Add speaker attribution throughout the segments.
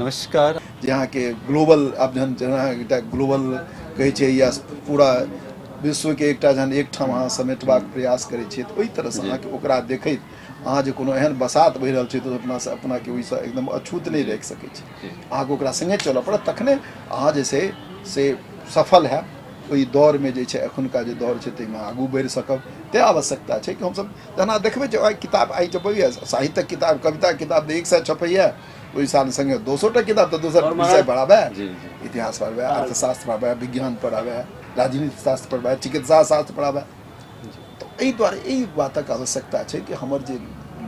Speaker 1: नमस्कार।
Speaker 2: जे अहाँके ग्लोबल आब जहन जेना एकटा ग्लोबल कहै छै या पूरा विश्वके एकटा जहन एकठाम अहाँ समेटबाक प्रयास करै छियै तऽ ओहि तरहसँ अहाँके ओकरा देखैत अहाँ जे कोनो एहन बसात बहि रहल छै तऽ अपनासँ अपनाके ओहिसँ एकदम अछूत नहि राखि सकै छी। अहाँके ओकरा सङ्गे चलऽ पड़त, तखने अहाँ जे छै से सफल हैब ओहि दौड़मे। जे छै एखुनका जे दौड़ छै ताहिमे आगू बढ़ि सकब। तैँ आवश्यकता छै कि हमसब जेना देखबै जे आइ किताब आइ छपैए, साहित्यक किताब, कविताके किताब 100 छपैए, ओहि साल सङ्गे दोसरोटा किताब तऽ दोसर विषय पर आबै, इतिहास पर आबै, अर्थशास्त्र पर आबै, विज्ञान पर आबै, राजनीति शास्त्र पर आबै, चिकित्सा शास्त्र पर आबै। तऽ एहि दुआरे एहि बातक आवश्यकता छै कि हमर जे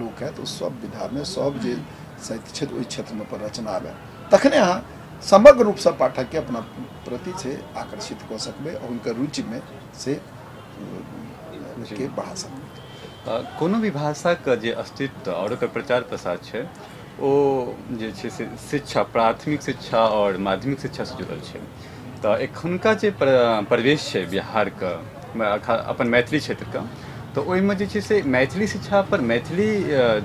Speaker 2: लोक है तऽ ओ सब विधामे सब जे साहित्य क्षेत्र ओहि क्षेत्रमे अपन रचना आबै, तखने अहाँ समग्र रूपसँ पाठकके अपना प्रति से आकर्षित कऽ सकबै आओर हुनकर रुचिमे से के बढ़ा सकबै।
Speaker 1: कोनो भी भाषाके जे अस्तित्व आओर ओकर प्रचार प्रसार छै ओ जे छै से शिक्षा, प्राथमिक शिक्षा आओर माध्यमिक शिक्षासँ जुड़ल छै। तऽ एखुनका जे परिवेश छै बिहारके, अपन मैथिली क्षेत्रके, तऽ ओहिमे जे छै से मैथिली शिक्षापर मैथिली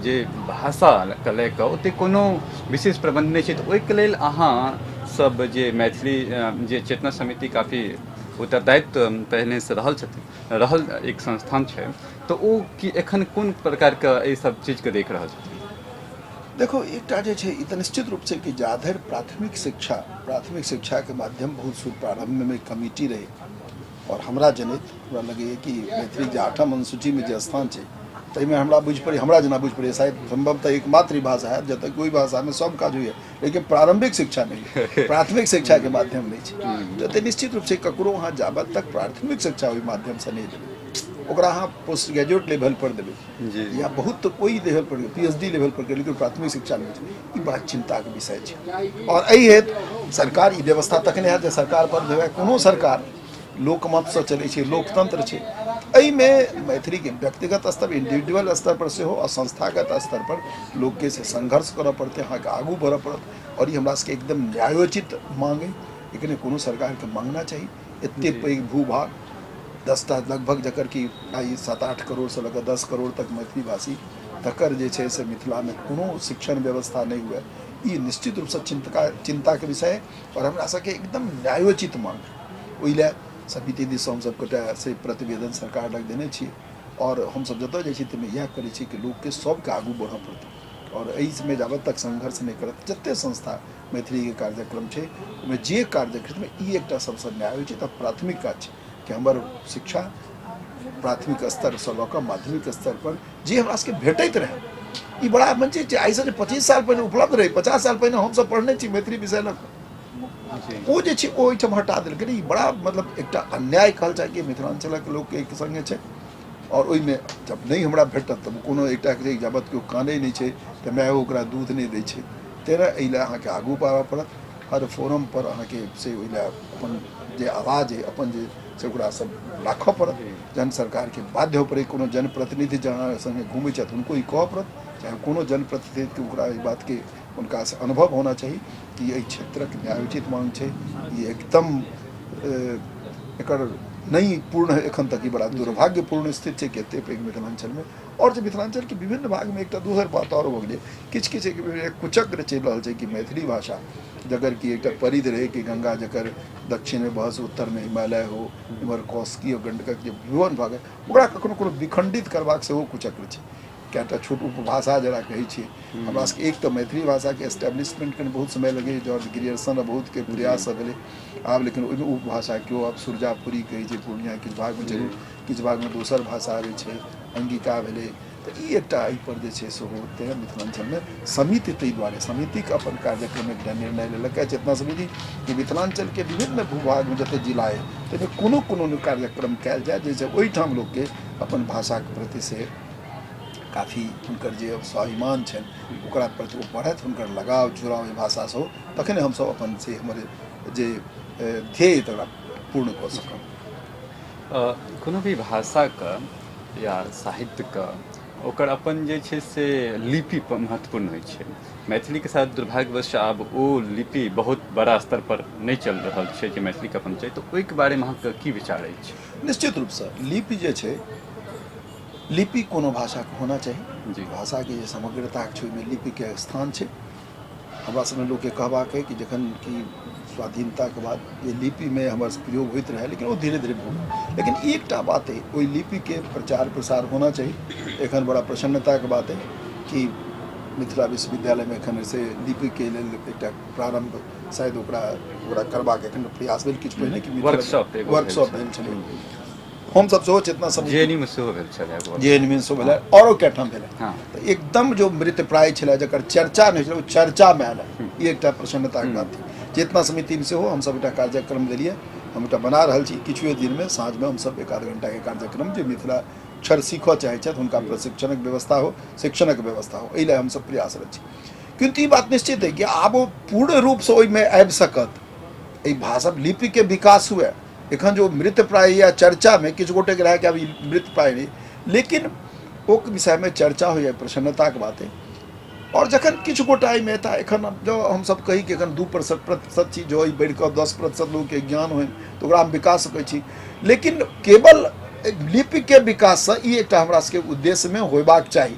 Speaker 1: जे भाषाके लए कऽ ओतेक कोनो विशेष प्रबन्ध नहि छै। तऽ ओहिके लेल अहाँ सब जे मैथिली जे चेतना समिति काफी उत्तरदायित्व पहिनेसँ रहल छथिन, रहल एक संस्थान छै, तऽ ओ कि एखन कोन प्रकारके एहि सब चीजके देख रहल छथिन?
Speaker 2: देखो, एकटा जे छै ई तऽ निश्चित रूपसँ कि जाधरि प्राथमिक शिक्षा, प्राथमिक शिक्षाके माध्यम बहुत शुरू प्रारम्भमे कमिटी रहै आओर हमरा जनैत हमरा लगैए कि मैथिली जे आठम अनुसूचीमे जे स्थान छै ताहिमे हमरा बुझि पड़ै, हमरा जेना बुझि पड़ैए शायद सम्भवतः एकमात्र ई भाषा हैत जतऽ कि ओहि भाषामे सब काज होइए लेकिन प्रारम्भिक शिक्षा नहि, प्राथमिक शिक्षाके माध्यम नहि छै। तऽ निश्चित रूपसँ ककरो अहाँ जाबत तक प्राथमिक शिक्षा ओहि माध्यमसँ नहि देबै, ओकरा अहाँ पोस्ट ग्रेजुएट लेवल पर देबै या बहुत ओहि लेवल पर PhD level पर, लेकिन प्राथमिक शिक्षा नहि छै। ई बड़ा चिन्ताके विषय छै आओर एहि हेतु सरकार ई व्यवस्था तखने हैत जे सरकार पर जे कोनो सरकार लोकमतसँ चलै छै, लोकतंत्र छै। एहिमे मैथिलीके व्यक्तिगत स्तर, इंडिविजुअल स्तर पर सेहो आ संस्थागत स्तर पर लोकके से संघर्ष करऽ पड़तै, अहाँके आगू बढ़ऽ पड़त। आओर ई हमरा सबके एकदम न्यायोचित मांग अइ, एकरे कोनो सरकारके मांगना चाही। एते पैघ भूभाग 10टा लगभग, जकर कि आइ 7-8 करोड़सँ लऽ कऽ 10 करोड़ तक मैथिली भाषी, तकर जे छै से मिथिलामे कोनो शिक्षण व्यवस्था नहि हुए, ई निश्चित रूपसँ चिन्ताके विषय आओर हमरा सबके एकदम न्यायोचित मांग। ओहि लए समिति दिससँ हमसब गोटा से प्रतिवेदन सरकार लग देने छी आओर हमसब जतऽ जाइ छी ताहिमे इएह करै छी कि लोकके सबके आगू बढ़ऽ पड़तै आओर एहिमे जाबत तक संघर्ष नहि करत जते संस्था मैथिलीके कार्यक्रम छै ओहिमे जे कार्यक्रममे ई एकटा सबसँ न्यायोचित आ प्राथमिक काज छै कि हमर शिक्षा प्राथमिक स्तरसँ लऽ कऽ माध्यमिक स्तर पर जे हमरा सबके भेटैत रहै, ई बड़ा मन छै जे आइसँ जे 25 साल पहिने उपलब्ध रहै, 50 साल पहिने हमसब पढ़ने छी मैथिली विषय लऽ कऽ, ओ जे छै ओ ओहिठाम हटा देलकै। ई बड़ा मतलब एकटा अन्याय कहल जाय कि मिथिलाञ्चलक लोकके एक सङ्गे छै आओर ओहिमे जब नहि हमरा भेटत तऽ कोनो एकटा जाबत केओ कानै नहि छै तऽ माय ओकरा दूध नहि दै छै। तेना एहि लए अहाँके आगू बढ़ऽ पड़त, हर फोरम पर अहाँके से ओहि लए अपन जे आवाज अइ अपन जे से ओकरा सब राखऽ पड़त। जहन सरकारके बाध्य होय पड़ै, कोनो जनप्रतिनिधि जहाँ सङ्गे घुमै छथि हुनको ई कहऽ पड़त, चाहे कोनो जनप्रतिनिधिके ओकरा एहि बातके हुनकासँ अनुभव होना चाही कि एहि क्षेत्रक न्यायोचित मांग छै, ई एकदम एकर नहि पूर्ण एखन तक। ई बड़ा दुर्भाग्यपूर्ण स्थिति छै कि एते पैघ मिथिलाञ्चलमे आओर जे मिथिलाञ्चलके विभिन्न भागमे एकटा दोसर बात आओर भऽ गेलै, किछु किछु एक कुचक्र चलि रहल छै कि मैथिली भाषा जकर कि एकटा परिधि रहै कि गंगा जकर दक्षिणमे बहस, उत्तरमे हिमालय हो, इम्हर कौशिकी आओर गंडकक जे विभिन्न भाग है ओकरा कखनो कोनो विखंडित करबाक सेहो कुचक्र छै। कएटा छोट उपभाषा जकरा कहै छियै, हमरा सबके एक तऽ मैथिली भाषाके एस्टेब्लिशमेंट कनि बहुत समय लगै, जॉर्ज ग्रियर्सन आ बहुतके प्रयाससँ भेलै आब, लेकिन ओहिमे उपभाषा केओ आब सुरजापुरी कहै छै पूर्णिया किछु भागमे, जरूर किछु भागमे दोसर भाषा आबै छै, अंगिका भेलै। तऽ ई एकटा एहिपर जे छै सेहो तेँ मिथिलाञ्चलमे समिति, ताहि दुआरे समितिके अपन कार्यक्रम एकटा निर्णय लेलक चेतना समिति कि मिथिलाञ्चलके विभिन्न भूभागमे जतेक जिला अइ ताहिमे कोनो कोनो कार्यक्रम कयल जाय जाहिसँ ओहिठाम लोकके अपन भाषाके प्रति से काफी हुनकर जे स्वाभिमान छनि ओकरा प्रति ओ बढ़त, हुनकर लगाव जुड़ाव एहि भाषासँ हो, तखने हमसब अपन से हमर जे ध्येय तकरा पूर्ण कऽ सकब।
Speaker 1: कोनो भी भाषाके या साहित्यके ओकर अपन जे छै से लिपि महत्वपूर्ण होइ छै। मैथिलीके साथ दुर्भाग्यवश आब ओ लिपि बहुत बड़ा स्तर पर नहि चलि रहल छै जे मैथिलीके अपन छै, तऽ ओहिके बारेमे अहाँके की विचार अछि?
Speaker 2: निश्चित रूपसँ लिपि जे छै, लिपि कोनो भाषाके होना चाही। भाषाके जे समग्रता छै ओहिमे लिपिके स्थान छै। हमरा सभमे लोकके कहबाक अइ कि जखन कि स्वाधीनताके बाद जे लिपिमे हमर प्रयोग होइत रहै, लेकिन ओ धीरे धीरे भऽ गेल। लेकिन एकटा बात अइ, ओहि लिपिके प्रचार प्रसार होना चाही। एखन बड़ा प्रसन्नताके बात अइ कि मिथिला विश्वविद्यालयमे एखन से लिपिके लेल एकटा प्रारम्भ शायद ओकरा ओकरा करबाक एखन प्रयास भेल किछु पहिने कि
Speaker 1: वर्कशॉप एगो भेल
Speaker 2: वर्कशॉप
Speaker 1: छल।
Speaker 2: भेल छलै। हमसब सेहो चेतना समिति
Speaker 1: जेएनयू में सेहो भेल छलै एगो।
Speaker 2: जेएनयू में सेहो भेलै, औरो कए ठाम भेलै। तऽ एकदम जो मृतप्राय छलै, जकर चर्चा नहि छलै, ओ चर्चामे आयल। ई एकटा प्रसन्नताके बात थिक। चेतना समितिमे सेहो हमसब एकटा कार्यक्रम देलियै, हम एकटा बना रहल छी। किछुए दिनमे साँझमे हमसब एक आध घंटाके कार्यक्रम, जे मिथिला अक्षर सीखऽ चाहै छथि हुनका प्रशिक्षणक व्यवस्था हो, शिक्षणक व्यवस्था हो, एहि लए हमसब प्रयासरत छी। किन्तु ई बात निश्चित है कि आब ओ पूर्ण रूपसँ ओहिमे आबि सकत, एहि भाषा लिपिके विकास हुए। एखन जो मृत प्राय या चर्चामे किछु गोटेके रहै कि आब ई मृत प्राय नहि, लेकिन ओ विषयमे चर्चा होइए, प्रसन्नताके बात है। आओर जखन किछु गोटा एहिमे एता, एखन जँ हमसब कही कि एखन 2% छी, जँ ई बढ़ि कऽ 10% लोकके ज्ञान होइ तऽ ओकरा हम बिका सकै छी। लेकिन केवल लिपिके विकाससँ ई एकटा हमरा सबके उद्देश्यमे होयबाक चाही।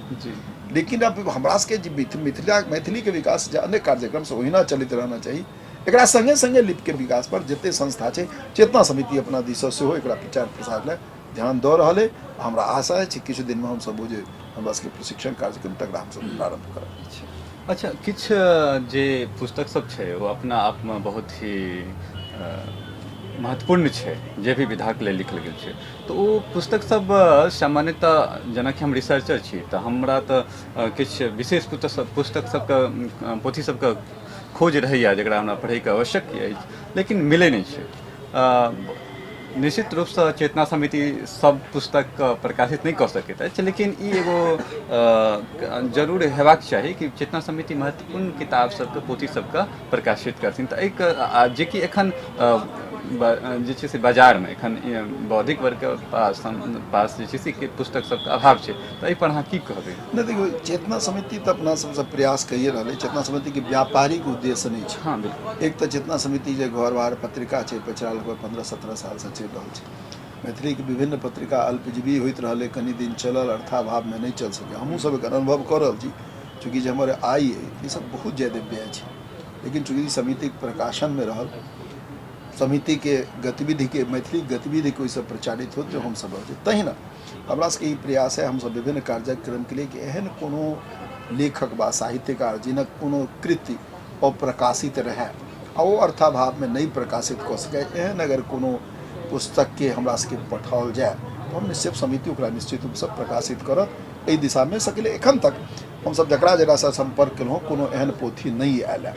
Speaker 2: लेकिन अब हमरा सबके जे मिथिला मैथिलीके विकास जे अन्य कार्यक्रमसँ ओहिना चलैत रहना चाही। एकरा संगे संगे लिपिके विकास पर जते संस्था छै, चेतना समिति अपना दिससँ सेहो एकरा प्रचार प्रसार लए ध्यान दऽ रहल अइ। हमरा आशा अछि किछु दिनमे हमसब ओ जे हमरा सबके प्रशिक्षण कार्यक्रम तकरा हमसब प्रारम्भ करब।
Speaker 1: अच्छा, किछु जे पुस्तक सब छै ओ अपना आपमे बहुत ही महत्वपूर्ण छै, जे भी विधाके लेल लिखल गेल छै, तऽ ओ पुस्तक सब सामान्यतः, जेनाकि हम रिसर्चर छी तऽ हमरा तऽ किछु विशेष पुस्तक सबके, पोथी सबके खोज रहैए जकरा हमरा पढ़ैके आवश्यक अछि, लेकिन मिलै नहि छै। निश्चित रूपसँ चेतना समिति सब पुस्तकके प्रकाशित नहि कऽ सकैत अछि, लेकिन ई एगो जरूर हेबाक चाही कि चेतना समिति महत्वपूर्ण किताब सबके, पोथी सबके प्रकाशित करथिन। तऽ एहिके जेकि एखन जे छै से बाजारमे एखन बौद्धिक वर्गके पास जे छै से पुस्तक सबके अभाव छै, तऽ एहिपर अहाँ की कहबै?
Speaker 2: नहि, देखियौ, चेतना समिति तऽ अपना सबसँ प्रयास कइए रहल अछि। चेतना समितिके व्यापारिक उद्देश्य नहि छै।
Speaker 1: हँ, बिल्कुल।
Speaker 2: एक तऽ चेतना समिति जे घर बाहर पत्रिका छै, पछिला लगभग 15-17 सालसँ चलि रहल छै। मैथिलीके विभिन्न पत्रिका अल्पजीवी होइत रहलै, कनि दिन चलल, अर्थाभावमे नहि चलि सकलै। हमहूँ सब एकर अनुभव कऽ रहल छी, चूँकि जे हमर आय अइ ई सब बहुत ज्यादे व्यय छै। लेकिन चूँकि समितिके प्रकाशनमे रहल, समितिके गतिविधिके, मैथिली गतिविधिके ओहिसँ प्रचारित होत, हमसब रहल छी। तहिना हमरा सबके ई प्रयास है, हमसब विभिन्न कार्यक्रमके लिए कि एहन कोनो लेखक वा साहित्यकार जिनक कोनो कृति अप्रकाशित रहै आ ओ अर्थाभावमे नहि प्रकाशित कऽ सकै, एहन अगर कोनो पुस्तकके हमरा सबके पठाओल जाय तऽ हम निश्चित समिति ओकरा निश्चित रूपसँ प्रकाशित करत। एहि दिशामे सकले एखन तक हमसब जकरा जकरासँ सम्पर्क केलहुँ, कोनो एहन पोथी नहि आयल है।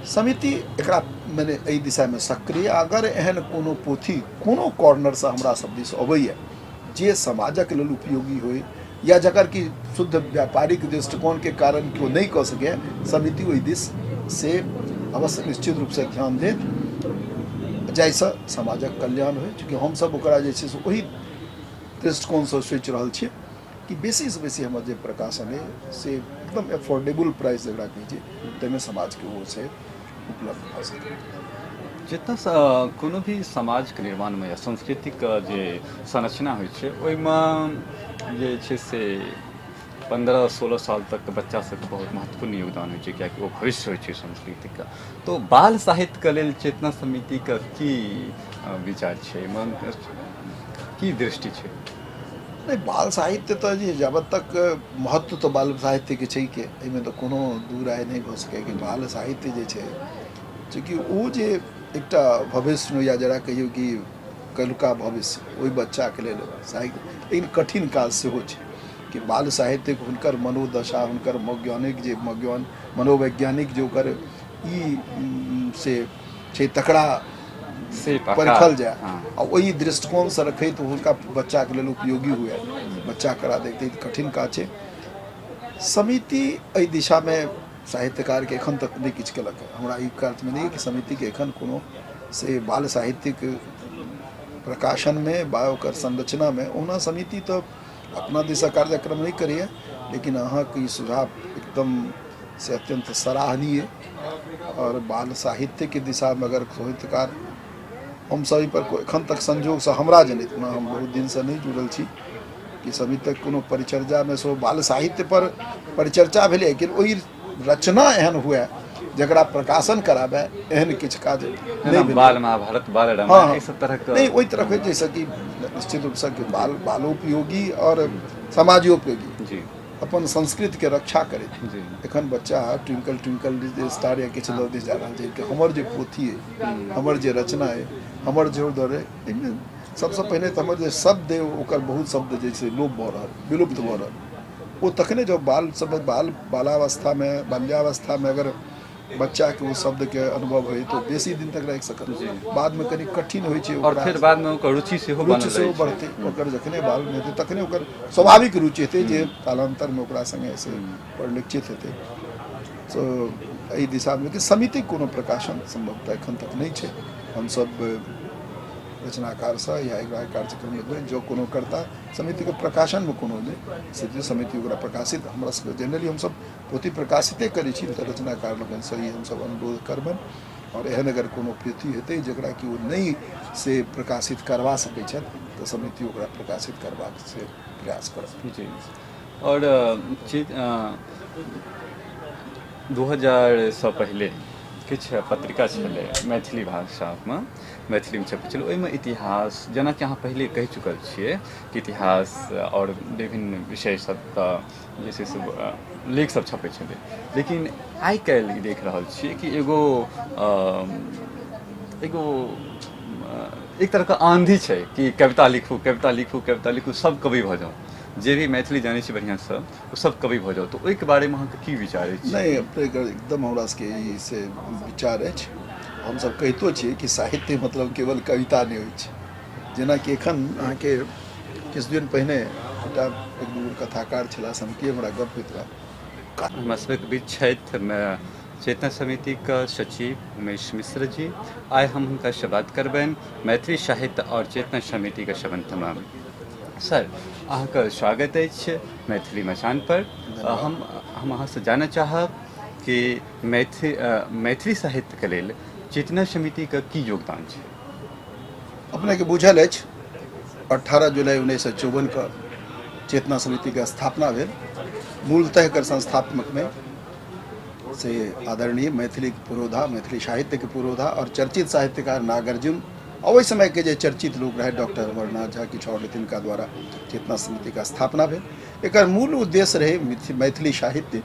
Speaker 2: समिति एकरा मने एहि दिशामे सक्रिय। अगर एहन कोनो पोथी कोनो कॉर्नरसँ हमरा सब दिस अबैए जे समाजक लेल उपयोगी होइ या जकर कि शुद्ध व्यापारिक दृष्टिकोणके कारण केओ नहि कऽ सकैए, समिति ओहि दिस से अवश्य निश्चित रूपसँ ध्यान देत जाहिसँ समाजक कल्याण होइ। चूँकि हमसब ओकरा जे छै से ओहि दृष्टिकोणसँ सोचि रहल छियै कि बेसीसँ बेसी हमर जे प्रकाशन अइ से एकदम एफोर्डेबल प्राइस जकरा कहै छै ताहिमे समाजके ओ से उपलब्ध भऽ सकै।
Speaker 1: जतऽसँ कोनो भी समाजके निर्माणमे या संस्कृतिके जे संरचना होइ छै ओहिमे जे छै से 15-16 साल तक बच्चा सबके बहुत महत्वपूर्ण योगदान होइ छै, कियाकि ओ भविष्य होइ छै संस्कृतिके। तऽ बाल साहित्यके लेल चेतना समितिके की विचार छै, एहिमे की दृष्टि छै?
Speaker 2: नहि, बाल साहित्य तऽ जे जाबत तक महत्व तऽ बाल साहित्यके छै के, एहिमे तऽ कोनो दू राय नहि भऽ सकैए कि बाल साहित्य जे छै, चूँकि ओ जे एकटा भविष्य या जकरा कहियौ कि कल्हुका भविष्य ओहि बच्चाके लेल साहित्य, लेकिन कठिन काज सेहो छै कि बाल साहित्यके हुनकर मनोदशा, हुनकर वैज्ञानिक जे मनोवैज्ञानिक जे ओकर ई से छै तकरा
Speaker 1: से
Speaker 2: परखल जाय आ ओहि दृष्टिकोणसँ रखैत हुनका बच्चाके लेल उपयोगी हुए, बच्चा करा देखते कठिन काज छै। समिति एहि दिशामे साहित्यकारके एखन तक नहि किछु केलक। हमरा ई कार्यमे नहि कि समितिके एखन कोनो से बाल साहित्यिक प्रकाशनमे बा ओकर संरचनामे। ओना समिति तऽ अपना दिशा कार्यक्रम नहि करैए, लेकिन अहाँके ई सुझाव एकदम से अत्यन्त सराहनीय। आओर बाल साहित्यके दिशामे अगर साहित्यकार हमसब एहिपर एखन तक संजोगसँ हमरा जनैत, ओना हम बहुत दिनसँ नहि जुड़ल छी कि समितिक कोनो परिचर्चामे सेहो बाल साहित्यपर परिचर्चा भेलै, लेकिन ओहि रचना एहन हुए जकरा प्रकाशन कराबय एहन किछु काज नहि भेल।
Speaker 1: बाल महाभारत, बाल रामायण, एहि सब तरहके
Speaker 2: नहि, ओहि तरहके जाहिसँ कि निश्चित रूपसँ कि बाल बालोपयोगी आओर समाजोपयोगी अपन संस्कृतिके रक्षा करैत। एखन बच्चा ट्विंकल ट्विंकल लिटिल स्टार या किछु दऽ दिस जा रहल छै कि हमर जे पोथी अइ, हमर जे रचना अइ, हमर जे दर अइ, एहिमे सबसँ पहिने तऽ हमर जे शब्द अइ ओकर बहुत शब्द जे छै लोप भऽ रहल, विलुप्त भऽ रहल। ओ तखने जब बाल सब बाल बालावस्थामे बाल्यावस्थामे अगर बच्चाके ओ शब्दके अनुभव होइ तऽ बेसी दिन तक राखि सकत, बादमे कनि कठिन होइ छै।
Speaker 1: आओर फेर बादमे ओकर रुचि सेहो
Speaker 2: रुचि सेहो बढ़तै ओकर। जखने बालमे हेतै तखने ओकर स्वाभाविक रुचि हेतै जे कालान्तरमे ओकरा सङ्गे से परिलक्षित हेतै। तो एहि दिशामे कि समितिक कोनो प्रकाशन सम्भवतः एखन तक नहि छै। हमसब रचनाकारसँ या एकरा कार्यक्रममे जँ कोनो करता समितिके प्रकाशनमे कोनो नहि स्थिति, समिति ओकरा प्रकाशित हमरा सबके जेनरली हमसब पोथी प्रकाशिते करै छी तऽ रचनाकार लोकनिसँ ई हमसब अनुरोध करबनि आओर एहन अगर कोनो पोथी हेतै जकरा कि ओ नहि से प्रकाशित करबा सकै छथि तऽ समिति ओकरा प्रकाशित करबाक से प्रयास करत।
Speaker 1: जी, आओर चीज 2000सँ पहिले किछु पत्रिका छलै मैथिली भाषामे, मैथिलीमे छपै छलै, ओहिमे इतिहास, जेनाकि अहाँ पहिले कहि चुकल छियै कि इतिहास आओर विभिन्न विषय सबके जे छै से लेख सब छपै छलै। लेकिन आइ काल्हि ई देख रहल छियै कि एगो एगो एक तरहके आँधी छै कि कविता लिखू, कविता लिखू, कविता लिखू, सब कवि भऽ जाउ, जे भी मैथिली जानै छी बढ़िआँसँ ओ सब कवि भऽ जाउ। तऽ ओहिके बारेमे अहाँके की विचार अछि?
Speaker 2: नहि, अपनेके एकदम हमरा सबके ई से विचार अछि। हमसब कहितो छियै कि साहित्य मतलब केवल कविता नहि होइ छै। जेनाकि एखन अहाँके किछु दिन पहिने एकटा एक दू कथाकार छलाह, समिति हमरा गप होइत रहए।
Speaker 1: हमरा सबके बीच छथि चेतना समितिके सचिव उमेश मिश्र जी। आइ हम हुनकासँ बात करबनि मैथिली साहित्य आओर चेतना समितिके सम्बन्धमे। सर, अहाँके स्वागत अछि मैथिली मचान पर। हम अहाँसँ जानऽ चाहब कि मैथिली साहित्यके लेल चेतना समितिके की योगदान छै?
Speaker 2: अपनेके बुझल अछि 18 जुलाई 1954के चेतना समितिके स्थापना भेल। मूलतः एकर संस्थापकमे से आदरणीय मैथिलीके पुरोधा, मैथिली साहित्यके पुरोधा आओर चर्चित साहित्यकार नागार्जुन आ ओहि समयके जे चर्चित लोक रहै डॉक्टर अमरनाथ झा, किछु आओर, तिनका द्वारा चेतना समितिके स्थापना भेल। एकर मूल उद्देश्य रहै मैथिली साहित्य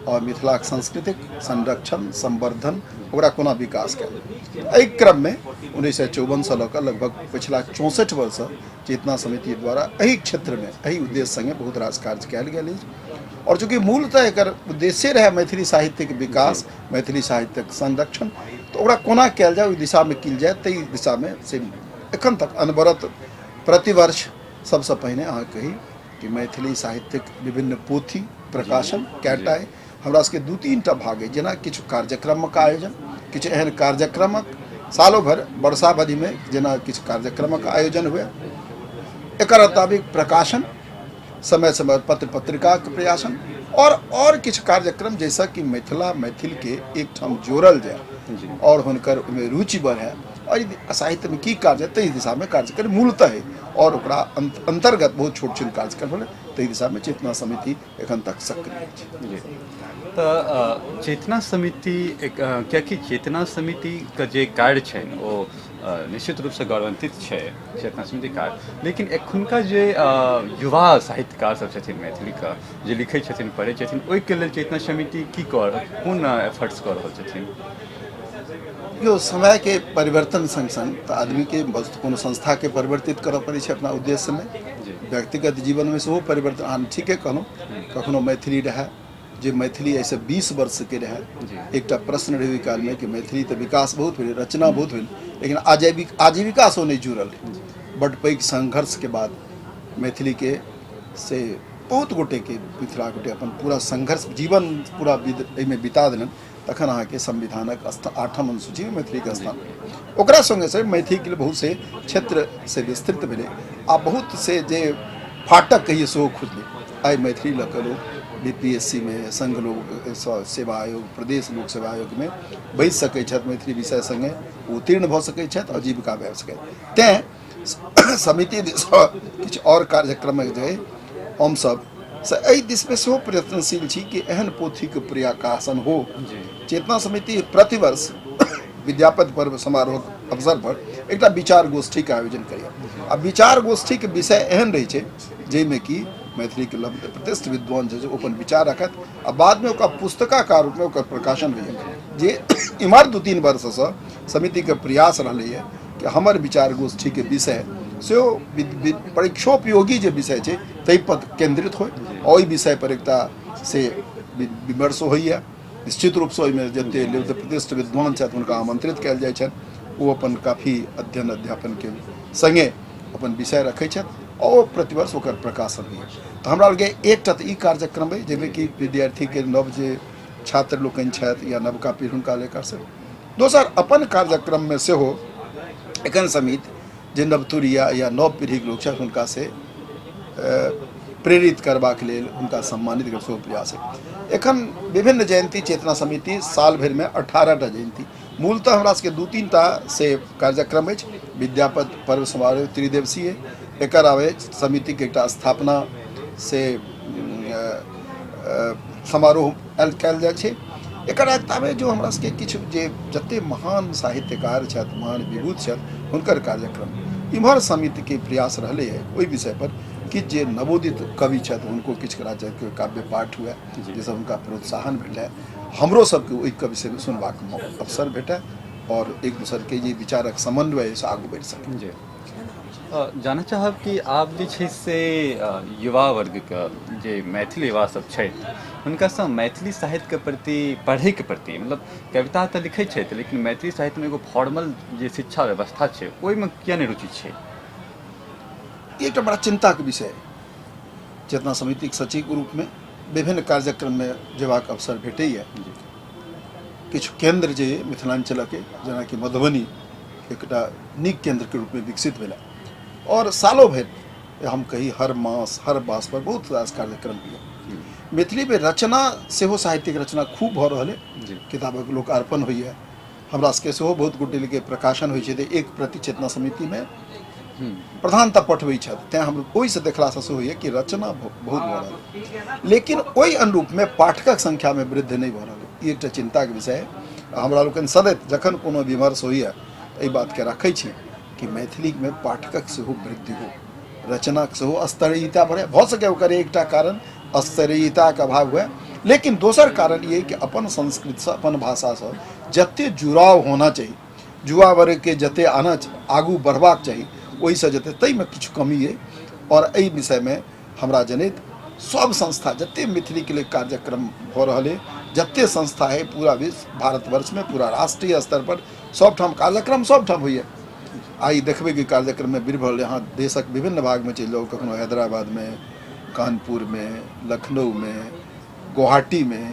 Speaker 2: आओर मिथिलाक सांस्कृतिक संरक्षण, संवर्धन, ओकरा कोना विकास कयल। एहि क्रममे 1954सँ लऽ कऽ लगभग पछिला 64 वर्षसँ चेतना समिति द्वारा एहि क्षेत्रमे एहि उद्देश्य सङ्गे बहुत रास कार्य कयल गेल अछि। आओर चूँकि मूलतः एकर उद्देश्ये रहै मैथिली साहित्यके विकास, मैथिली साहित्यक संरक्षण, तऽ ओकरा कोना कयल जाय, ओहि दिशामे कयल जाय, ताहि दिशामे से एखन तक अनवरत प्रतिवर्ष सबसँ पहिने अहाँ कही कि मैथिली साहित्यक विभिन्न पोथी प्रकाशन कएटा अइ। हमरा सबके दू तीन टा भाग अइ, जेना किछु कार्यक्रमक आयोजन, किछु एहन कार्यक्रमक सालो भरि वर्षावधिमे जेना किछु कार्यक्रमक आयोजन हुए, एकर अताबिक प्रकाशन, समय समय पत्र पत्रिकाक प्रयासन आओर किछु कार्यक्रम जाहिसँ कि मिथिला मैथिलके एकठाम जोड़ल जाय आओर हुनकर ओहिमे रुचि बढ़य आओर साहित्यमे की कार्य ताहि दिशामे कार्यक्रम मूलतः है आओर ओकरा अन्तर्गत बहुत छोट छिन कार्यक्रम भेलै, ताहि दिशामे चेतना समिति एखन तक सक्रिय अछि।
Speaker 1: तऽ चेतना समिति एक, कियाकि चेतना समितिके जे कार्य छनि ओ निश्चित रूपसँ गौरवान्वित छै चेतना समिति कार्य, लेकिन एखुनका जे युवा साहित्यकार सब छथिन मैथिलीके, जे लिखै छथिन, पढ़ै छथिन, ओहिके लेल चेतना समिति की कऽ कोन एफर्ट्स कऽ रहल छथिन?
Speaker 2: यो समयके परिवर्तन सङ्ग सङ्ग तऽ आदमीके वस्तु कोनो संस्थाके परिवर्तित करऽ पड़ै छै अपना उद्देश्यमे, व्यक्तिगत जीवनमे सेहो परिवर्तन। अहाँ ठीके कहलहुँ, कखनो मैथिली रहए जे मैथिली एहिसँ 20 वर्षके रहए, एकटा प्रश्न रहै ओहि कालमे कि मैथिली तऽ विकास बहुत भेल, रचना बहुत भेल, लेकिन आजीविकासँ नहि जुड़ल। बड्ड पैघ संघर्षके बाद मैथिलीके से बहुत गोटेके मिथिला गोटे अपन पूरा संघर्ष जीवन पूरा एहिमे बिता देलनि, तखन अहाँके संविधानक आठम अनुसूचीमे मैथिलीके स्थान भेल। ओकरा सङ्गे सङ्गे मैथिलीके लेल बहुत से क्षेत्र से विस्तृत भेलै आ बहुत से जे फाटक कहिए सेहो खुजलै। आइ मैथिली लऽ कऽ लोक BPSC मे, संघ लोक सेवा आयोग, प्रदेश लोक सेवा आयोगमे बैसि सकै छथि, मैथिली विषय सङ्गे उत्तीर्ण भऽ सकै छथि आओर जीविका भऽ सकै। तैँ समिति दिससँ किछु आओर कार्यक्रमक जे हमसब से एहि दिशमे सेहो प्रयत्नशील छी कि एहन पोथीके प्रकाशन हो। चेतना समिति प्रतिवर्ष विद्यापति पर्व समारोहक अवसर पर एकटा विचार गोष्ठीके आयोजन करैए आ विचार गोष्ठीके विषय एहन रहै छै जाहिमे कि मैथिलीके लब्ध प्रतिष्ठित विद्वान जे छै ओ अपन विचार रखत आ बादमे ओकर पुस्तकाकार रूपमे ओकर प्रकाशन होइए। जे इम्हर 2-3 वर्षसँ समितिके प्रयास रहलैए कि हमर विचार गोष्ठीके विषय सेहो परीक्षोपयोगी जे विषय छै ताहि पर केन्द्रित होइ आ ओहि विषय पर एकटा से विमर्श होइए। निश्चित रूपसँ ओहिमे जते लब्ध प्रतिष्ठित विद्वान छथि हुनका आमंत्रित कयल जाइ छनि, ओ अपन काफी अध्ययन अध्यापनके सङ्गे अपन विषय रखै छथि आ ओ प्रतिवर्ष ओकर प्रकाशन होइए। तऽ हमरा लगैए एकटा तऽ ई कार्यक्रम अइ जाहिमे कि विद्यार्थीके नव जे छात्र लोकनि छथि या नवका पीढ़ी हुनका लेकर से, दोसर अपन कार्यक्रममे सेहो एखन समिति जे नवतुरिया या नव पीढ़ीके लोक छथि हुनका से प्रेरित करबाक लेल हुनका सम्मानित कर सेहो प्रयास है। एखन विभिन्न जयंती चेतना समिति साल भरिमे 18टा जयंती, मूलतः हमरा सबके 2-3 टा से कार्यक्रम अछि। विद्यापति पर्व समारोह त्रिदिवसीय, एकर अलावे समितिके एकटा स्थापना से समारोह कयल जाइ छै। एकर अलावे जो हमरा सबके किछु जे जते महान साहित्यकार छथि, महान विभूत छथि, हुनकर कार्यक्रम इम्हर समितिके प्रयास रहलै है ओहि विषय पर कि जे नवोदित कवि छथि हुनको किछु काव्य पाठ हुए जाहिसँ हुनका प्रोत्साहन भेटय, हमरो सबके ओहि कवि से सुनबाक अवसर भेटय और एक दोसरके जे विचारक समन्वय से आगू बढ़ि सकै।
Speaker 1: जी, जानऽ चाहब कि आब जे छै से युवा वर्गके जे मैथिल युवा सब छथि हुनकासँ मैथिली साहित्यके प्रति पढ़ैके प्रति, मतलब कविता तऽ लिखै छथि लेकिन मैथिली साहित्यमे एगो फॉर्मल जे शिक्षा व्यवस्था छै ओहिमे किया नहि रुचि छै?
Speaker 2: ई एकटा बड़ा चिन्ताके विषय। चेतना समितिक सचिव रूपमे विभिन्न कार्यक्रममे जेबाक अवसर भेटैए। किछु केन्द्र जे मिथिलाञ्चलके जेनाकि मधुबनी एकटा नीक केन्द्रके रूपमे विकसित भेलै और सालो भरि हम कही हर मास हर मास पर बहुत रास कार्यक्रम होइए। मैथिलीमे रचना सेहो साहित्यिक रचना खूब भऽ रहल अइ, किताबक लोकार्पण होइए, हमरा सबके सेहो बहुत गोटेके प्रकाशन होइ छै तऽ एक प्रति चेतना समितिमे प्रधानता पठबै छथि, तैँ हम ओहिसँ देखलासँ सेहो होइए कि रचना बहुत भऽ रहल, लेकिन ओहि अनुरूपमे पाठकक संख्यामे वृद्धि नहि भऽ रहल। ई एकटा चिन्ताके विषय है। हमरा लोकनि सदैत जखन कोनो विमर्श होइए एहि बातके रखै छी कि मैथिलीमे पाठकक सेहो वृद्धि हो, रचनाक सेहो स्तरीयता बढ़े। भऽ सकै ओकर एकटा कारण स्तरीयताके अभाव हुए, लेकिन दोसर कारण ई कि अपन संस्कृतिसँ अपन भाषासँ जते जुड़ाव होना चाही, युवा वर्गके जते आना आगू बढ़बाक चाही ओहिसँ जते ताहिमे किछु कमी अइ। आओर एहि विषयमे हमरा जनैत सब संस्था जते मैथिलीके लेल कार्यक्रम भऽ रहल अइ, जते संस्था है पूरा विश्व भारतवर्षमे पूरा राष्ट्रीय स्तर पर सबठाम कार्यक्रम सबठाम होइए। आइ देखबै कि कार्यक्रममे भीड़ भरल, अहाँ देशक विभिन्न भागमे चलि जाउ, कखनो हैदराबादमे, कानपुरमे, लखनऊमे, गुवाहाटीमे,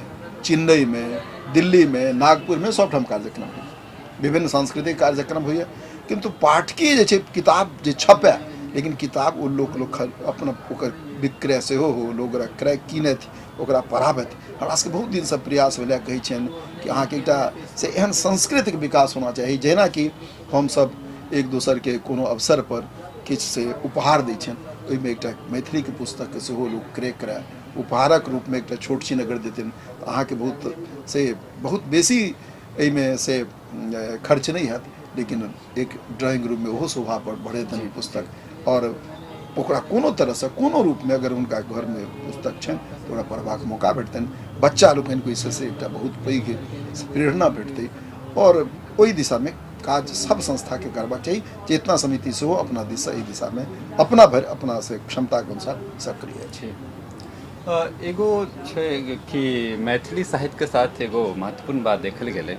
Speaker 2: चेन्नईमे, दिल्लीमे, नागपुरमे सबठाम कार्यक्रम होइए, विभिन्न सांस्कृतिक कार्यक्रम होइए, किन्तु पाठकीय जे छै किताब जे छपै लेकिन किताब ओ लोक लोक अपना ओकर विक्रय सेहो हो, लोक ओकरा क्रय कीनथि, ओकरा पढ़ाबथि। हमरा सबके बहुत दिनसँ प्रयास भेलै, कहै छियनि कि अहाँके एकटा से एहन संस्कृतिक विकास होना चाही जेनाकि हमसब एक दोसरके कोनो अवसर पर किछु से उपहार दै छियनि, ओहिमे एकटा मैथिलीके पुस्तकके सेहो लोक क्रय करय, उपहारक रूपमे एकटा छोट छिन अगर देथिन तऽ अहाँके बहुत से बहुत बेसी एहिमे से खर्च नहि हैत, लेकिन एक ड्राइंग रूममे ओहो शोभा पर बढ़ेतनि पुस्तक। आओर ओकरा कोनो तरहसँ कोनो रूपमे अगर हुनका घरमे पुस्तक छनि तऽ ओकरा पढ़बाक मौका भेटतनि, बच्चा लोकनिके ओहिसँ से एकटा बहुत पैघ प्रेरणा भेटतै। आओर ओहि दिशामे काज सब संस्थाके करबाक चाही। चेतना समिति सेहो अपना दिससँ एहि दिशामे अपना भरि अपना से क्षमताके अनुसार सक्रिय अछि।
Speaker 1: एगो छै कि मैथिली साहित्यके साथ एगो महत्वपूर्ण बात देखल गेलै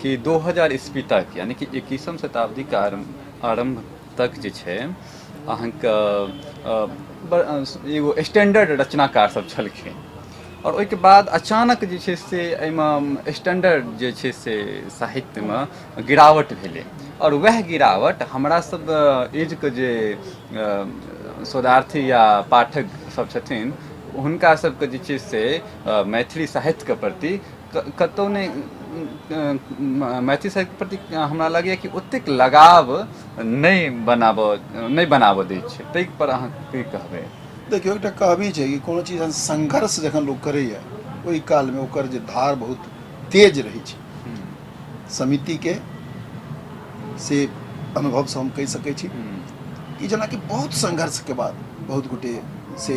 Speaker 1: कि 2000 ईस्वी तक यानी कि 21म शताब्दीके आरम्भ तक जे छै अहाँके एगो स्टैंडर्ड रचनाकार सब छलखिन आओर ओहिके बाद अचानक जे छै से एहिमे स्टैंडर्ड जे छै से साहित्यमे गिरावट भेलै आओर वएह गिरावट हमरा सब एजके जे शोधार्थी या पाठक सब छथिन हुनका सबके जे छै से मैथिली साहित्यके प्रति कतहु नहि मैथिली साहित्यके प्रति हमरा लगैए कि ओतेक लगाव नहि बनाबऽ दै छै, ताहि पर अहाँ की कहबै?
Speaker 2: देखियौ, एकटा कहबी छै कि कोनो चीज संघर्ष जखन लोक करैए ओहि कालमे ओकर जे धार बहुत तेज रहै छै। समितिके से अनुभवसँ हम कहि सकै छी कि जेनाकि बहुत संघर्षके बाद बहुत गोटे से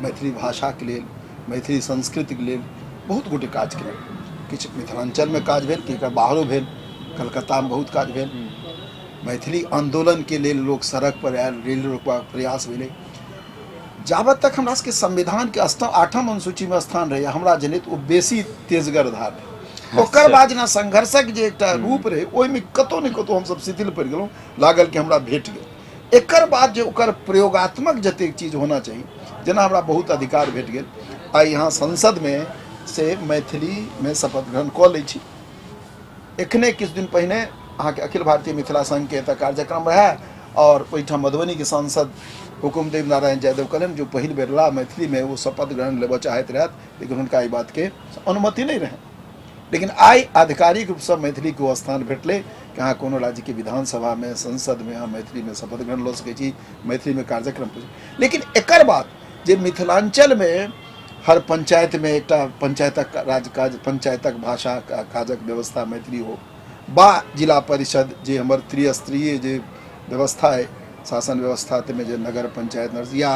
Speaker 2: मैथिली भाषाके लेल, मैथिली संस्कृतिके लेल बहुत गोटे काज केलक। किछु मिथिलाञ्चलमे काज भेल, किछु बाहरो भेल, कलकत्तामे बहुत काज भेल। मैथिली आन्दोलनके लेल लोक सड़क पर आयल, रेल रोकबाक प्रयास भेलै। जाबत तक हमरा सबके संविधानके आठम अनुसूचीमे स्थान रहै, हमरा जनैत ओ बेसी तेजगर धार रहै। ओकर बाद जेना संघर्षक जे एकटा रूप रहै ओहिमे कतहु ने कतहु हमसब शिथिल पड़ि गेलहुँ, लागल कि हमरा भेट गेल। एकर बाद जे ओकर प्रयोगात्मक जतेक चीज होना चाही, जेना हमरा बहुत अधिकार भेट गेल, आइ यहाँ संसदमे से मैथिलीमे शपथ ग्रहण कऽ लै छी। एखने किछु दिन पहिने अहाँके अखिल भारतीय मिथिला संघके एतऽ कार्यक्रम रहए और ओहिठाम मधुबनीके सांसद हुकुमदेव नारायण यादव कहलनि जो पहिल बेर ला मैथिलीमे ओ शपथ ग्रहण लेबऽ चाहैत रहथि, लेकिन हुनका एहि बातके अनुमति नहि रहनि। लेकिन आइ आधिकारिक रूपसँ मैथिलीके ओ स्थान भेटलै कि अहाँ कोनो राज्यके विधानसभामे, संसदमे अहाँ मैथिलीमे शपथ ग्रहण लऽ सकै छी, मैथिलीमे कार्यक्रम। लेकिन एकर बाद जे मिथिलाञ्चलमे हर पंचायतमे एकटा पंचायतक राजकाज, पंचायतक भाषा काजक व्यवस्था मैथिली हो, बा जिला परिषद जे हमर त्रिस्तरीय जे व्यवस्था अइ शासन व्यवस्था, ताहिमे जे नगर पंचायत नर्स या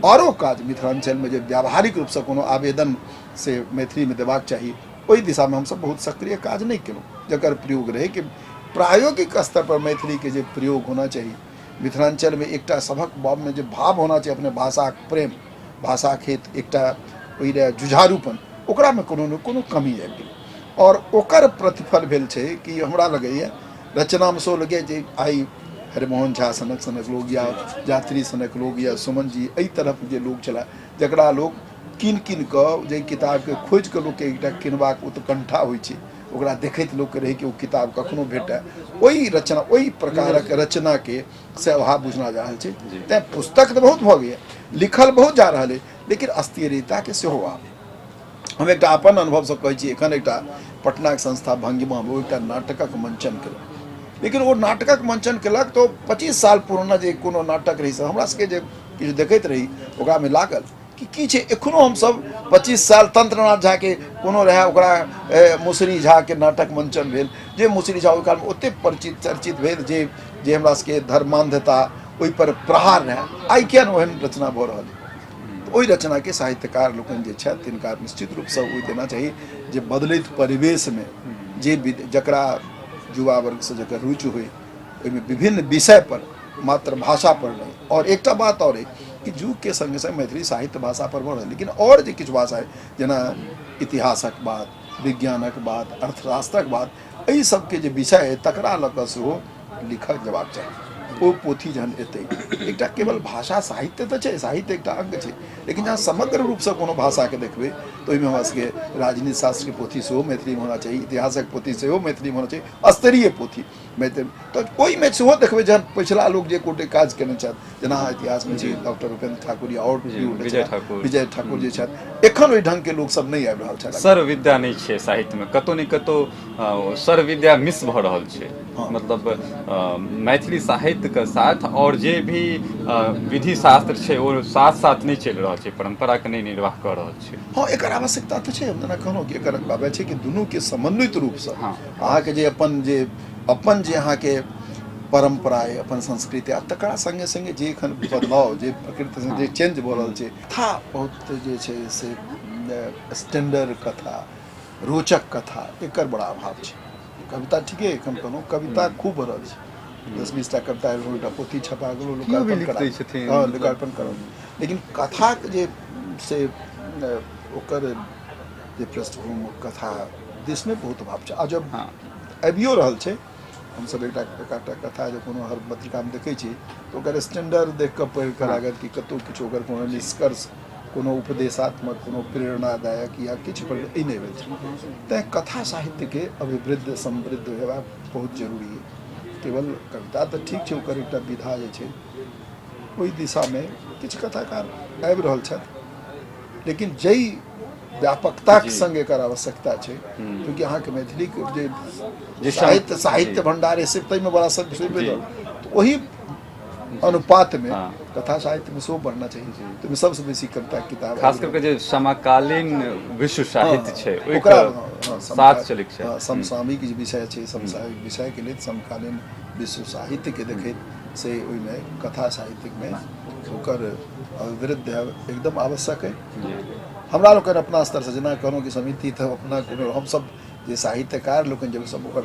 Speaker 2: औरो काज मिथिलाञ्चलमे जे व्यावहारिक रूपसँ कोनो आवेदन से मैथिलीमे देबाक चाही, ओहि दिशामे हमसब बहुत सक्रिय काज नहि केलहुँ, जकर प्रयोग रहै कि प्रायोगिक स्तर पर मैथिलीके जे प्रयोग होना चाही। मिथिलाञ्चलमे एकटा सभक मनमे जे भाव होना चाही, अपने भाषाक प्रेम, भाषाक हेतु एकटा ओहि लए जुझारूपन, ओकरामे कोनो ने कोनो कमी आबि गेलै आओर ओकर प्रतिफल भेल छै कि हमरा लगैए रचनामे सेहो लगैए जे आइ हरिमोहन झा सनक सनक लोक या यात्री सनक लोक या सुमन जी, एहि तरफ जे लोक छलाह जकरा लोक कीन कीन कऽ जाहि किताबके खोजि कऽ लोकके एकटा किनबाक उत्कण्ठा होइ छै, ओकरा देखैत लोकके रहै कि ओ किताब कखनो भेटय, ओहि रचना, ओहि प्रकारक रचनाके से अभाव बुझना जा रहल छै। तैँ पुस्तक तऽ बहुत भऽ गेल, लिखल बहुत जा रहल अइ, लेकिन अस्थिरताके सेहो अभाव। हम एकटा अपन अनुभवसँ कहै छी, एखन एकटा पटनाके संस्था भंगिमामे ओ एकटा नाटकक मंचन केलक, लेकिन ओ नाटकक मंचन केलक तऽ 25 साल पुराना जे कोनो नाटक रहै से हमरा सबके जे किछु देखैत रही ओकरामे लागल कि की छै। एखनो हमसब 25 साल तंत्रनाथ झाके कोनो रहए, ओकरा मुसरी झाके नाटक मंचन भेल, जे मुसरी झा ओहि कालमे ओतेक परिचित चर्चित भेल जे जे हमरा सबके धर्मान्धता ओहिपर प्रहार रहए, आइ किया नहि ओहन रचना भऽ रहल अइ? तऽ ओहि रचनाके साहित्यकार लोकनि जे छथि तिनका निश्चित रूपसँ ओ देना चाही जे बदलैत परिवेशमे जे जकरा युवा वर्गसँ जकर रुचि होइ ओहिमे विभिन्न विषयपर, मात्र भाषा पर नहि। आओर एकटा बात आओर अइ कि युगके सङ्गे सङ्ग मैथिली साहित्य भाषा पर बढ़ल, लेकिन आओर जे किछु भाषा अइ जेना इतिहासक बात, विज्ञानक बात, अर्थशास्त्रक बात, एहि सबके जे विषय अइ तकरा लऽ कऽ सेहो लिखल जेबाक चाही। ओ पोथी जहन एतै, एकटा केवल भाषा साहित्य तऽ छै, साहित्य एकटा अंग छै, लेकिन जहाँ समग्र रूपसँ कोनो भाषाके देखबै तऽ ओहिमे हमरा सबके राजनीति शास्त्रके पोथी सेहो मैथिलीमे होना चाही, इतिहासक पोथी सेहो मैथिलीमे होना चाही, स्तरीय पोथी मैथिली। तऽ ओहिमे सेहो देखबै जहन पछिला लोक जे गोटे काज केने छथि, जेना इतिहासमे छै डॉक्टर उपेंद्र ठाकुर या आओर विजय ठाकुर जे छथि, एखन ओहि ढङ्गके लोक सब नहि आबि रहल छथि।
Speaker 1: सर्वविद्या नहि छै साहित्यमे, कतहु ने कतहु सर्वविद्या मिस भऽ रहल छै। मतलब मैथिली साहित्यके साथ आओर जे भी विधि शास्त्र छै ओ साथ साथ नहि चलि रहल छै, परम्पराके नहि निर्वाह कऽ रहल छै।
Speaker 2: हँ, एकर आवश्यकता तऽ छै। हम जेना कहलहुँ कि एकर बात छै कि दुनूके समन्वित रूपसँ अहाँके जे अपन जे अहाँके परम्परा अइ, अपन संस्कृति, आ तकरा सङ्गे सङ्गे जे एखन बदलाव जे प्रकृति जे चेंज भऽ रहल छै, कथा बहुत जे छै से स्टैंडर्ड कथा, रोचक कथा, एकर बड़ा अभाव छै। कविता ठीके एखन कहलहुँ कविता खूब भरल छै, 10-20 टा कविता एकटा पोथी छपा गेल, लोकार्पण करा, हँ लोकार्पण करल, लेकिन कथाके जे से ओकर जे पृष्ठभूमि कथा दिसमे बहुत अभाव छै। आ जब आबियो रहल छै, हमसब एकटा एकटा कथा जे कोनो हर पत्रिकामे देखै छी तऽ ओकर स्टैंडर्ड देख कऽ पढ़ि कऽ लागत कि कतहु किछु ओकर कोनो निष्कर्ष, कोनो उपदेशात्मक, कोनो प्रेरणादायक या किछु पर ई नहि भेल छै। तैँ कथा साहित्यके अभिवृद्ध समृद्ध हेबाक बहुत जरूरी अइ। केवल कविता तऽ ठीक छै, ओकर एकटा विधा जे छै ओहि दिशामे किछु कथाकार आबि रहल छथि, लेकिन जाहि व्यापकताके सङ्ग एकर आवश्यकता छै, क्योंकि अहाँके मैथिलीके जे साहित्य भण्डार से ताहिमे बड़ा सब तऽ ओहि अनुपातमे कथा साहित्यमे सेहो बढ़ना चाही। तऽ ओहिमे सबसँ बेसी कविताके किताब
Speaker 1: खास करके जे समकालीन विश्व साहित्य छै ओकरा साथ चलैके छै।
Speaker 2: समसामयिक जे विषय छै, समसामयिक विषयके लेल समकालीन विश्व साहित्यके देखैत से ओहिमे कथा साहित्यमे ओकर अभिवृद्धि एकदम आवश्यक अइ। हमरा लोकनि अपना स्तरसँ जेना कहलहुँ कि समिति तऽ अपना कोनो हमसब जे साहित्यकार लोकनि जब सब ओकर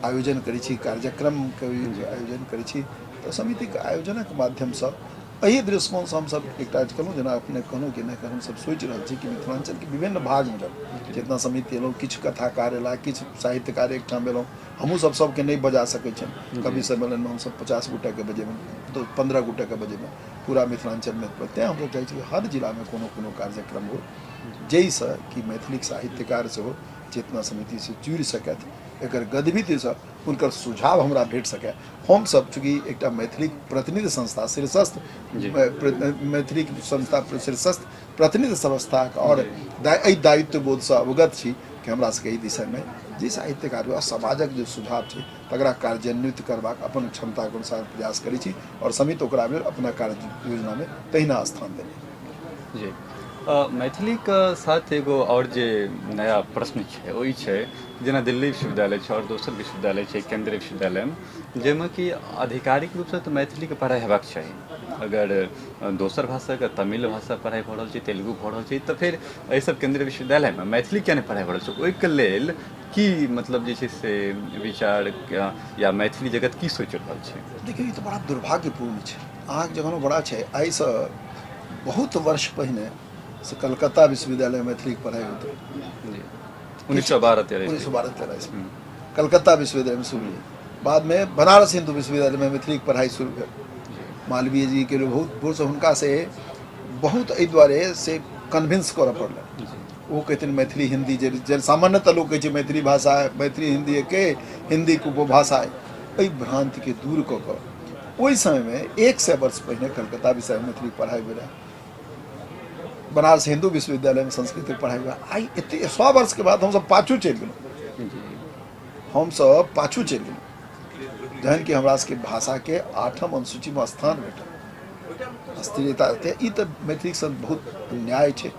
Speaker 2: आयोजन करै छी, कार्यक्रमके आयोजन करै छी, तऽ समितिके आयोजनक माध्यमसँ एहि दृष्टिकोणसँ हमसब एकटा कहलहुँ, जेना अपने कहलहुँ कि नहि, हमसब सोचि रहल छी कि मिथिलाञ्चलके विभिन्न भागमे जब चेतना समिति एलहुँ, किछु कथाकार एलाह, किछु साहित्यकार एकठाम एलहुँ, हमहूँ सब सबके नहि बजा सकै छियनि। कवि सम्मेलनमे हमसब 50 गोटाके बजेबनि, 15 गोटाके बजेबनि पूरा मिथिलाञ्चलमे। तेँ हमसब चाहै छी कि हर जिलामे कोनो कोनो कार्यक्रम हो जाहिसँ कि मैथिलीक साहित्यकार सेहो चेतना समितिसँ जुड़ि सकथि, एकर गतिविधिसँ हुनकर सुझाव हमरा भेट सकय। हमसब चूँकि एकटा मैथिलीक प्रतिनिधि संस्था शीर्षस्थ मैथिलीक संस्था शीर्षस्थ प्रतिनिधि संस्थाक आओर एहि दायित्व बोधसँ अवगत छी कि हमरा सबके एहि दिशामे जे साहित्यकार आ समाजक जे सुझाव छै तकरा कार्यान्वित करबाक अपन क्षमताके अनुसार प्रयास करै छी आओर समिति ओकरा लेल अपना कार्य योजनामे तहिना स्थान देने।
Speaker 1: जी, मैथिलीके साथ एगो आओर जे नया प्रश्न छै ओ ई छै, जेना दिल्ली विश्वविद्यालय छै आओर दोसर विश्वविद्यालय छै केन्द्रीय विश्वविद्यालयमे, जाहिमे कि आधिकारिक रूपसँ तऽ मैथिलीके पढ़ाइ हेबाक चाही। अगर दोसर भाषाके तमिल भाषा पढ़ाइ भऽ रहल छै, तेलुगु भऽ रहल छै, तऽ फेर एहि सब केन्द्रीय विश्वविद्यालयमे मैथिली किया नहि पढ़ाइ भऽ रहल छै? ओहिके लेल की मतलब जे छै से विचार या मैथिली जगत की सोचि रहल छै?
Speaker 2: देखियौ, ई तऽ बड़ा दुर्भाग्यपूर्ण छै। अहाँके जखन बड़ा छै, आइसँ बहुत वर्ष पहिने से कलकत्ता विश्वविद्यालयमे मैथिलीके पढ़ाइ होइत रहै।
Speaker 1: 1912 13।
Speaker 2: 1912 13 ईस्वी कलकत्ता विश्वविद्यालयमे शुरू भेल। बादमे बनारस हिन्दू विश्वविद्यालयमे मैथिलीके पढ़ाइ शुरू भेल। मालवीय जीके बहुत बहुत हुनका से बहुत एहि दुआरे से कन्विंस करऽ पड़लनि। ओ कहथिन मैथिली हिन्दी जे सामान्यतः लोक कहै छै मैथिली भाषा मैथिली हिन्दी एके, हिन्दीके उपभाषा, एहि भ्रान्तिके दूर कऽ कऽ ओहि समयमे 100 वर्ष पहिने कलकत्ता विश्वविद्यालयमे मैथिलीके पढ़ाइ भेल रहै, बनारस हिन्दू विश्वविद्यालयमे संस्कृतके पढ़ाइ भेल। आइ एते 100 वर्षके बाद हमसब पाछू चलि गेलहुँ, हमसब पाछू चलि गेलहुँ, जहन कि हमरा सबके भाषाके 8म अनुसूचीमे स्थान भेटल। स्थिरता ई तऽ मैथिलीके संग बहुत अन्याय छै।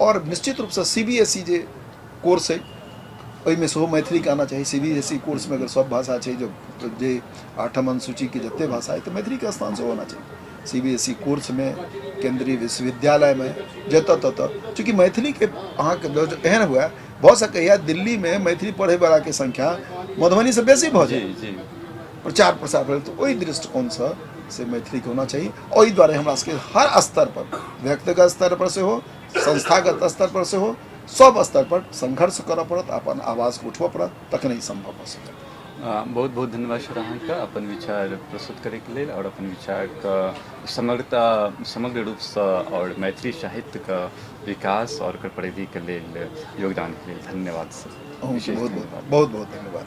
Speaker 2: आओर निश्चित रूपसँ CBSE जे कोर्स अइ ओहिमे सेहो मैथिलीके आना चाही। CBSE कोर्समे अगर सब भाषा छै, जे 8म अनुसूचीके जते भाषा अइ, तऽ मैथिलीके स्थान सेहो होना चाही CBSE कोर्समे, केन्द्रीय विश्वविद्यालयमे, जतऽ ततऽ। चूँकि मैथिलीके अहाँके एहन हुए भऽ सकैए दिल्लीमे मैथिली पढ़ैवलाके संख्या मधुबनीसँ बेसी भऽ जाय, प्रचार प्रसार भेल, तऽ ओहि दृष्टिकोणसँ से मैथिलीके होना चाही। ओहि दुआरे हमरा सबके हर स्तर पर, व्यक्तिगत स्तर पर सेहो, संस्थागत स्तर पर सेहो, सब स्तर पर संघर्ष करऽ पड़त, अपन आवाजके उठबऽ पड़त, तखने ई सम्भव भऽ सकत।
Speaker 1: बहुत बहुत धन्यवाद सर अहाँके अपन विचार प्रस्तुत करैके लेल आओर अपन विचारके समग्रता समग्र रूपसँ आओर मैथिली साहित्यके विकास आओर ओकर परिधिके लेल योगदानके लेल धन्यवाद सर।
Speaker 2: अहूँके बहुत बहुत बहुत बहुत धन्यवाद।